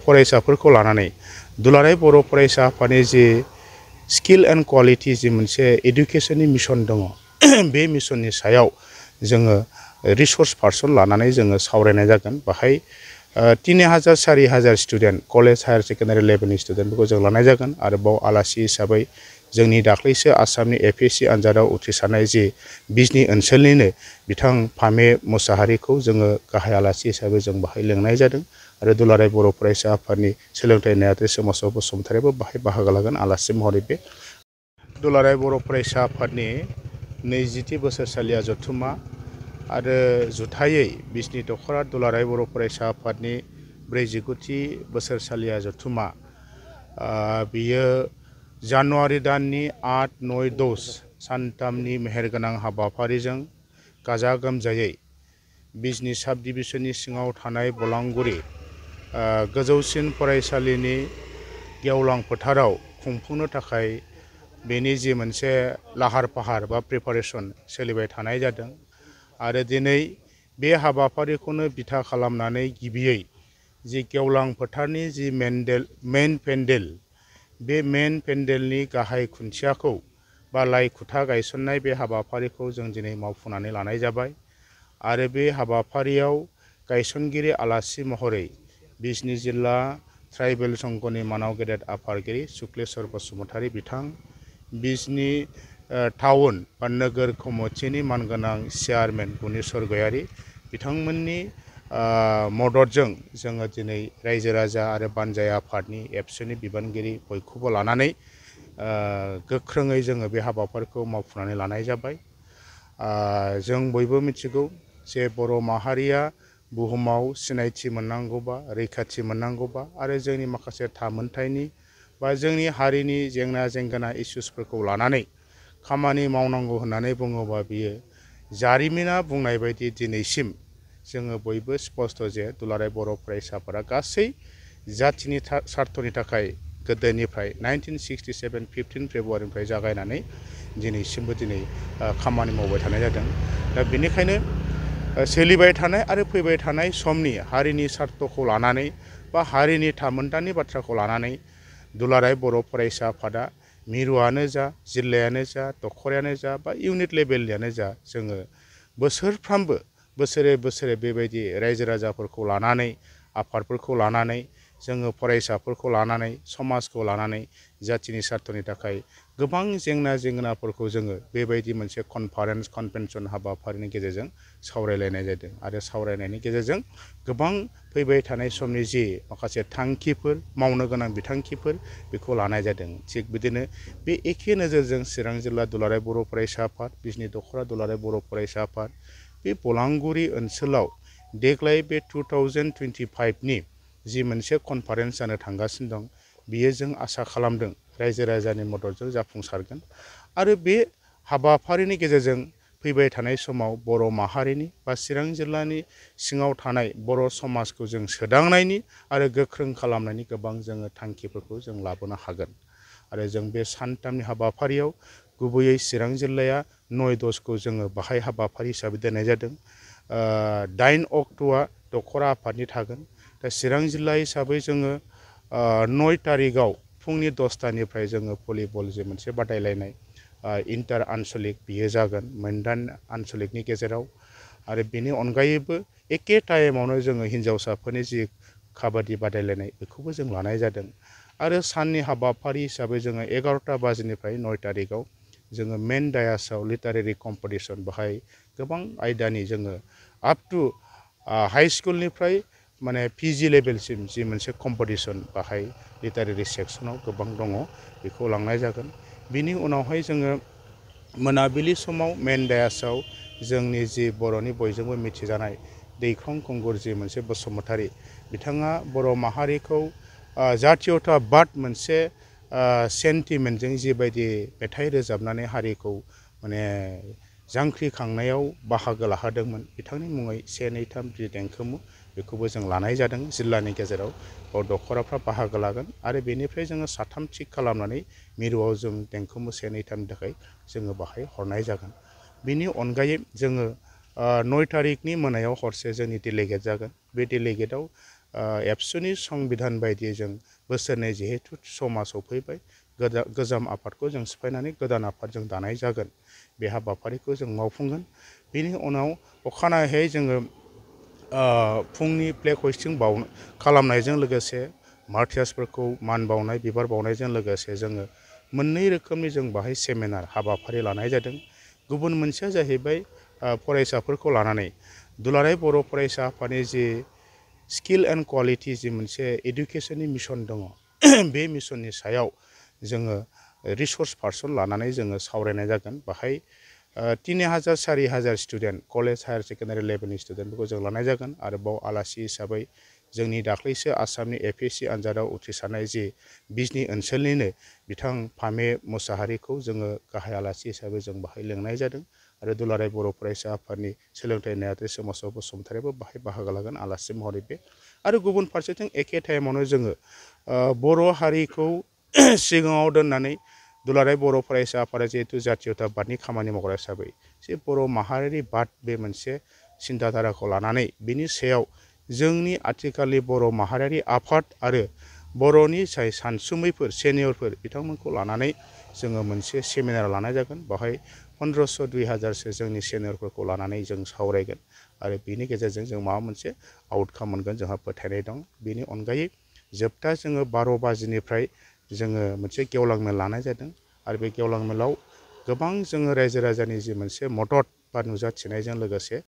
फरायसाफोरखौ लानानै दुलाराय बर' फरायसा आफादनि जि स्किल एन्ड क्वालिटी जि मोनसे एडुकेशननि मिशन दङ बे मिशननि सायाव जोङो रिसोर्स पार्सन लानानै जोङो सावरायनाय जागोन। बाहाय 3000 4000 स्टुडेन्ट कलेज हायार सेकेन्डारि लेभेलनि स्टुडेन्टफोरखौ जों लानाय जागोन। आरोबाव आलासि हिसाबै जोंनि दाख्लैसो आसामनि APSC आनजादाव उथ्रिसारनाय जि बिजनी ओनसोलनिनो बिथां फामे मुसाहारिखौ जोङो गाहाय आलासि हिसाबै जों बाहाय लेंनाय जादों। आरो दुलाराय बर' फरायसा आफादनि सोलोंथाइ नेहाथारि सोमावसार बसुमतारियाबो बाहाय बाहागो लागोन आलासि महरै। बे दुलाराय बर' फरायसा आफादनि 20थि बोसोरसालिया जथुम्मा आरो जुथायै बिजनी दख'रा दुलाराय बर' फरायसा आफादनि 49थि बोसोरसालिया जथुम्मा बियो जानुवारि दाननि 8, 9, 10 सानथामनि मेहेरगोनां हाबाफारिजों गाजा गोमजायै बिजनी साब डिभिजननि सिङाव थानाय बलांगुरि गोजौसिन फरायसालिनि गेवलां फोथाराव खुंफुंनो थाखाय बेनि जि मोनसे लाहार फाहार बा प्रिपारेसन सोलिबाय थानाय जादों। आरो दिनै बे हाबाफारिखौनो बिथा खालामनानै गिबियै जि गेवलां फोथारनि जि मेन पेन्डेल बे मेन पेन्डेलनि गाहाय खुन्थियाखौ बा लाइ खुथा गायसननाय बे हाबाफारिखौ जों दिनै मावफुंनानै लानाय जाबाय। आरो बे हाबाफारियाव गायसनगिरि आलासि महरै बिजनी जिल्ला ट्राइबेल संघनि मानाव गेदेर आफादगिरि शुक्लेश्वर बसुमतारी बिथां, बिजनी टाउन बा नोगोर कमिटिनि मानगोनां चेयारमेन गुनेश्वर गयारी बिथांमोननि मददजों जोङो दिनै रायजो राजा आरो बानजाय आफादनि एबसुनि बिबानगिरि बयखौबो लानानै गोख्रोङै जोङो बे हाबाफारिखौ मावफुंनानै लानाय जाबाय। जों बयबो मिथिगौ जे बर' माहारिया बुहुमाव सिनायथि मोननांगौबा रैखाथि मोननांगौबा आरो जोंनि माखासे थामोनथाइनि बा जोंनि हारिनि जेंना जेंगोना इसुसफोरखौ लानानै खामानि मावनांगौ होननानै बुङोबा बियो जारिमिना बुंनाय बायदि दिनैसिम जोङो बयबो स्पष्ट जे दुलाराय बर' फरायसाफोरा गासै जाथिनि सार्थनि थाखाय गोदोनिफ्राय 1967 15 फेब्रुवारिनिफ्राय जागायनानै दिनैसिमबो खामानि मावबाय थानाय जादों। दा बेनिखायनो सोलिबाय थानाय आरो फैबाय थानाय समनि हारिनि सार्थखौ लानानै बा हारिनि थामोनथानि बाथ्राखौ लानानै दुलाराय बर' फरायसा आफादा मिरुआनो जा जिल्लायानो जा दख'रायानो जा बा इउनिट लेभेलनियानो जा जोङो बोसोरफ्रामबो बोसोरे बोसोरे बेबायदि रायजो राजाफोरखौ लानानै आफादफोरखौ लानानै जोङो फरायसाफोरखौ लानानै समाजखौ लानानै जाथिनि सार्थनि थाखाय गोबां जेंना जेंनाफोरखौ जोङो बेबायदि मोनसे कनफारेन्स कनभेनसन हाबाफारिनि गेजेरजों सावरायलायनाय जादों। आरो सावरायनायनि गेजेरजों गोबां फैबाय थानाय समनि जि माखासे थांखिफोर मावनो गोनां बिथांखिफोर बेखौ लानाय जादों। थिग बिदिनो बे एखे नोजोरजों चिरां जिल्ला दुलाराय बर' फरायसा आफाद, बिजनी दख'रा दुलाराय बर' फरायसा आफाद बे बलांगुरि ओनसोलाव देग्लाय बे 2025नि जि मोनसे कनफारेन्स जानो थांगासिनो दं बियो जों आसा खालामदों रायजो राजानि मददजों जाफुंसारगोन। आरो बे हाबाफारिनि गेजेरजों फैबाय थानाय समाव बर' माहारिनि बा चिरां जिल्लानि सिङाव थानाय बर' समाजखौ जों सोदांनायनि आरो गोख्रों खालामनायनि गोबां जोङो थांखिफोरखौ जों लाबोनो हागोन। आरो जों बे सानथामनि हाबाफारियाव गुबैयै चिरां जिल्लाया 9-10खौ जोङो बाहाय हाबाफारि हिसाबै दोननाय जादों। 8 अक्ट'आ दख'रा आफादनि थागोन। दा चिरां जिल्ला हिसाबै जोङो 9 तारिखआव फुंनि 10टानिफ्राय जोङो भलिबल जे मोनसे बादायलायनाय इन्टार आनसलिक बियो जागोन मोनदान आनसलिकनि गेजेराव। आरो बेनि अनगायैबो एखे टाइमावनो जोङो हिन्जावसाफोरनि जि काबादि बादायलायनाय बेखौबो जों लानाय जादों। आरो साननि हाबाफारि हिसाबै जोङो 11टा बाजिनिफ्राय 9 तारिखआव जोङो मेन डायासआव लिटारेरि कम्पिटिसन बाहाय गोबां आयदानि जोङो आप टु हाइ स्कुलनिफ्राय माने PG लेभेलसिम जि मोनसे कम्पिटिसन बाहाय लिटारेरि सेक्सनाव गोबां दङ बेखौ लांनाय जागोन। बिनि उनावहाय जोङो मोनाबिलि समाव मेन डायासआव जोंनि जि बर'नि बयजोंबो मिथिजानाय दैख्रं खुंगुर जि मोनसे बसुमतारी बिथाङा बर' माहारिखौ जातीयताबाद मोनसे सेन्टिमेन्टजों जिबायदि मेथाइ रोजाबनानै हारिखौ माने जांख्रिखांनायाव बाहागो लाहोदोंमोन बिथांनि मुङै 1, 2, 3 जि देंखोमु बेखौबो जों लानाय जादों। जिल्लानि गेजेराव दख'राफ्रा बाहागो लागोन आरो बेनिफ्राय जोङो 3 थिक खालामनानै मिरुआव जों देंखोमु 1, 2, 3नि थाखाय जोङो बाहाय हरनाय जागोन। बिनि अनगायै जोङो 9 तारिखनि मोनायाव हरसे जोंनि डेलिगेट जागोन। बे डेलिगेटआव एबसुनि संबिधान बायदियै जों बोसोरनै जिहेतु समा सफैबाय गोजाम आफादखौ जों सिफायनानै गोदान आफाद जों दानाय जागोन बे हाबाफारिखौ जों मावफुंगोन बेनि उनाव अखानायै जोङो फुंनि फ्लेग हइस्टिं खालामनायजों लोगोसे मार्टियार्सफोरखौ मान बावनाय बिबार बावनायजों लोगोसे जोङो मोननै रोखोमनि जों बाहाय सेमिनार हाबाफारि लानाय जादों गुबुन मोनसेया जाहैबाय फरायसाफोरखौ लानानै दुलाराय बर' फरायसा आफादनि जि स्किल एन्ड क्वालिटि जि मोनसे इडुकेसननि मिशन दङ बे मिशननि सायाव जोङो रिसर्स पार्सन लानानै जोङो सावरायनाय जागोन बाहाय 3000 4000 स्टुडेन्ट कलेज हायार सेकेन्डारि लेभेलनि स्टुडेन्टफोरखौ जों लानाय जागोन आरोबाव आलासि हिसाबै जोंनि दाख्लैसो आसामनि APSC आनजादाव उथ्रिसारनाय जि बिजनि ओनसोलनिनो बिथां फामे मुसाहारिखौ जोङो गाहाय आलासि हिसाबै जों बाहाय लेंनाय जादों आरो दुलाराय बर' फरायसा आफादनि सोलोंथाइ नेहाथारि सोमावसार बसुमतारियाबो बाहाय बाहागो लागोन आलासि महरै बे आरो गुबुन फारसेथिं एखे टाइमावनो जोङो बर' हारिखौ सिगाङाव दोननानै दुलाराय बर' फरायसा आफादा जिहेतु जातीयताबादनि खामानि मावग्रा हिसाबै जे बर' माहारियारि बाद बे मोनसे सिन्ताधाराखौ लानानै बिनि सायाव जोंनि आथिखालनि बर' माहारियारि आफाद आरो बर'नि जाय सानसुमैफोर सेनियरफोर बिथांमोनखौ लानानै जोङो मोनसे सेमिनार लानाय जागोन बाहाय 1500 2000सो जोंनि सेनियरफोरखौ लानानै जों सावरायगोन आरो बिनि गेजेरजों जों माबा मोनसे आउटकाम मोनगोन जोंहा फोथायनाय दं बिनि अनगायै जोबथा जोङो 12 बाजिनिफ्राय जोङो मोनसे गेवलां मेल लानाय जादों आरो बे गेवलां मेलाव गोबां जोङो रायजो राजानि जि मोनसे मदद बा नुजाथिनायजों लोगोसे